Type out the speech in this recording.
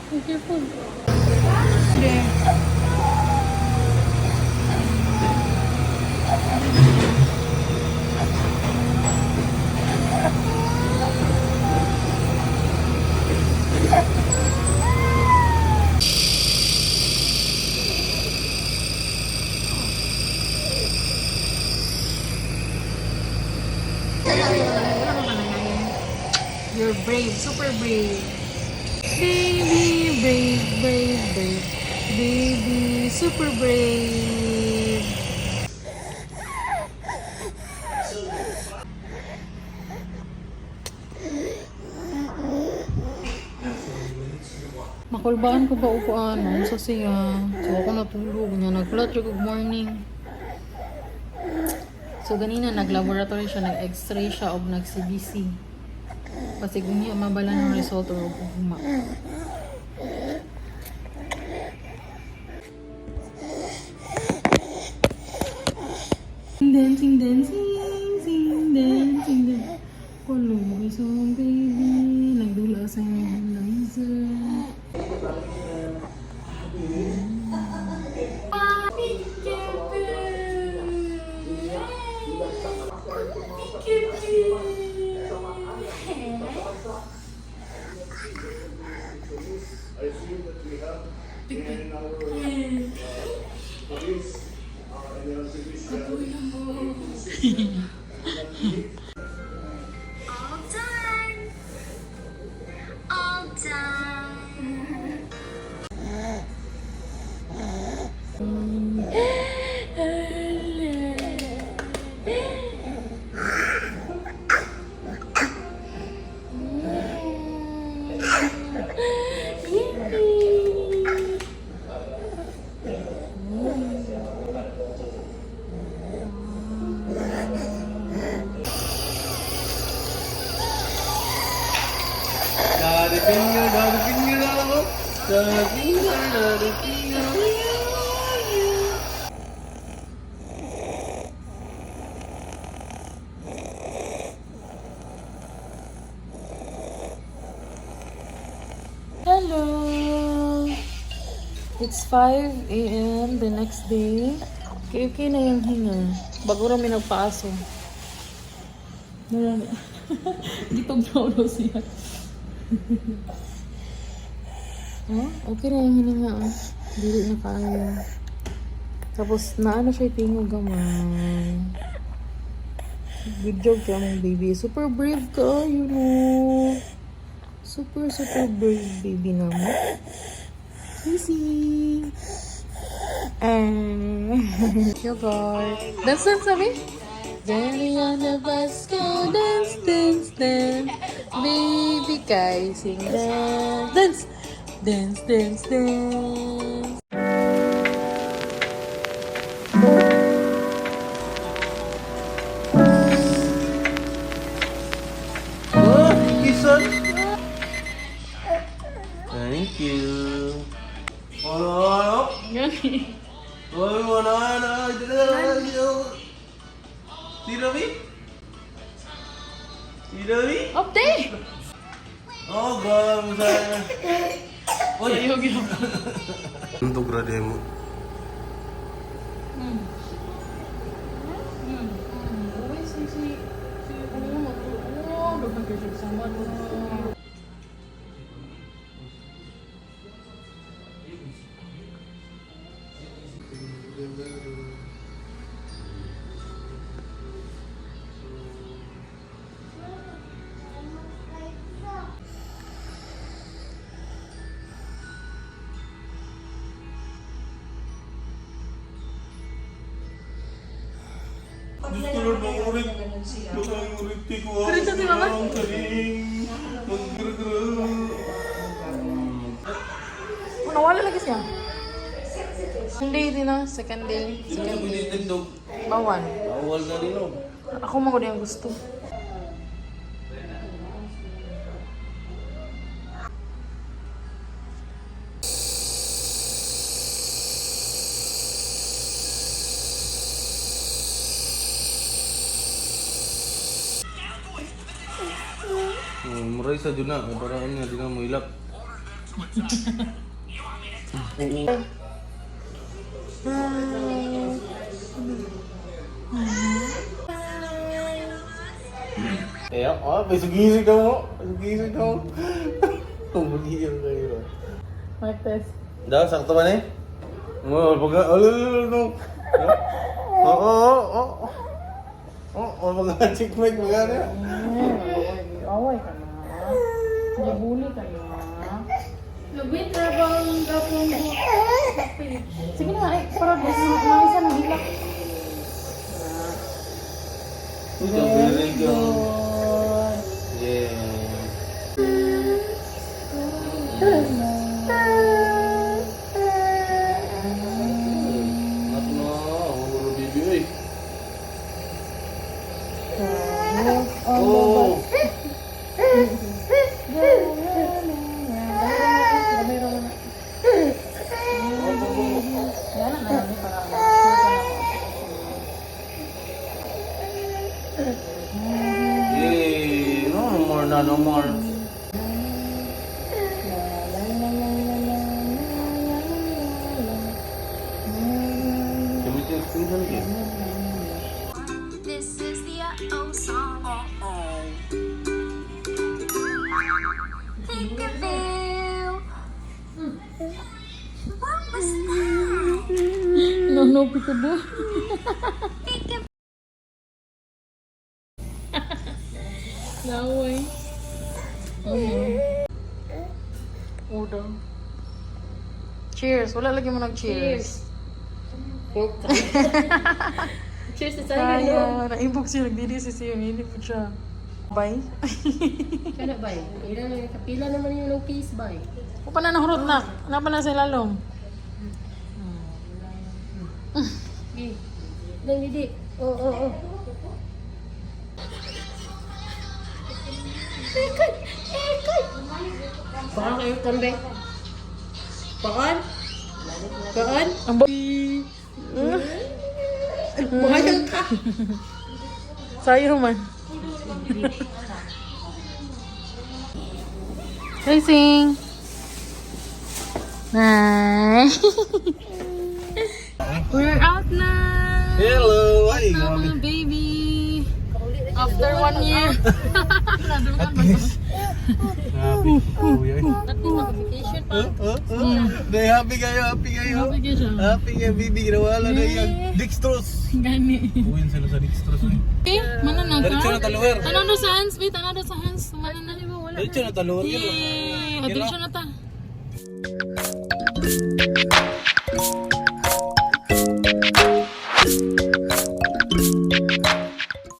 Be careful. There. You're brave, super brave. Baby, brave, brave, brave. Baby, super brave. Makulbaan ko ba upuan? Ano sa siya? So ako natulog niya. Nagkulat siya good morning. So ganina nag-laboratory siya, nag-x-ray siya o nag-CBC. Kasi niya mabala ng result or ugma. Dancing, dancing, sing, dancing, dancing. Kulo, isang baby, nagdula sa nebulizer. All done. All done. Daddy finger, daddy finger, daddy finger, daddy finger. Hello! It's 5 a.m. the next day. Okay, okay na yung hinga. Bago rami nagpaaso. Marami. Gitog na ulo siya. Oh, okay na yung hininga. Oh. Dili na kaya. Tapos, naano siya tingog gamay. Good job kay among baby. Super brave ka. Super, super brave baby naman. Sisi! Eh, yogurt. Dance, dance, sabi? Jelly on the bus, go dance, dance, dance. Baby Kai, sing dance, dance. Dance, dance, dance. Oh, Kisan. Thank you. Ano, ano? Ano, ano, ano? Tira mi? Tira mi? Update! Oh, grabe sa. Oy. Untuk demo. Uy, si, si, si, ano, oh, daghan kayo siya sama. Diyos ko Lord, mangurit. Mangurit ko. Kurita si Mama? Ang galing. Maggra-gra. Ano, wala lagi siya. Second day din na, second day. Second day. Bawal. Bawal na rin oh. Ako man gud ang gusto. Oh, muray sa dyan na. Para ano nga, di na mo ilak. Oo. Eh, oh, may sugisig ka mo. May sugisig ka mo. Tumuliyang kayo. Mic test. Daw, sakto ba ni? Oo, pagka, oh, no, no, no. Oo, oo, oo. Oo, pagka chick mic, pagka ano. Away ka na. Gibuli ka na. Lubit na bang gapong Sige na, ay, para mga isa na hilak. Very good. Yeah. Not no, ang baby oy. Oh. Yay! No more na, no more. Gamit yung screen sa lagi. This is the uh-oh song. Uh-oh. Peekaboo. What was that? No, peekaboo. Peekaboo. Laway. Order. Cheers. Wala lagi mo nag-cheers. Cheers sa tayo, no? Kaya, naibog siya. Nagdili si Siyo. Hindi po siya. Bye. Kana ba? Ilan na kapila naman yung ng peace bay. Upa na nahurot na. Napa na sa ilalom. Gi. Nang didi. Oo, oo, oo. Ekay! Ekay! Baka kayo kambe. Pakan? Pakan? Ang Buhayan ka! Sayo man. Racing! Hi! We're out na! Hello! Ay, Na grabe. mga baby! After one year! At least. Grabe. Kuya. Notification pa. Day, happy kayo, happy kayo. Happy kayo siya. Happy kayo, baby. Ginawala na yung dextrose. Gani. Uwin sila sa dextrose. Eh. Eh, mana na ka? Diretso na taluwer. Tanaw na sa hands, babe. Tanaw na sa hands. Mana na. Diretso na taluwer. Yay! Diretso na ta.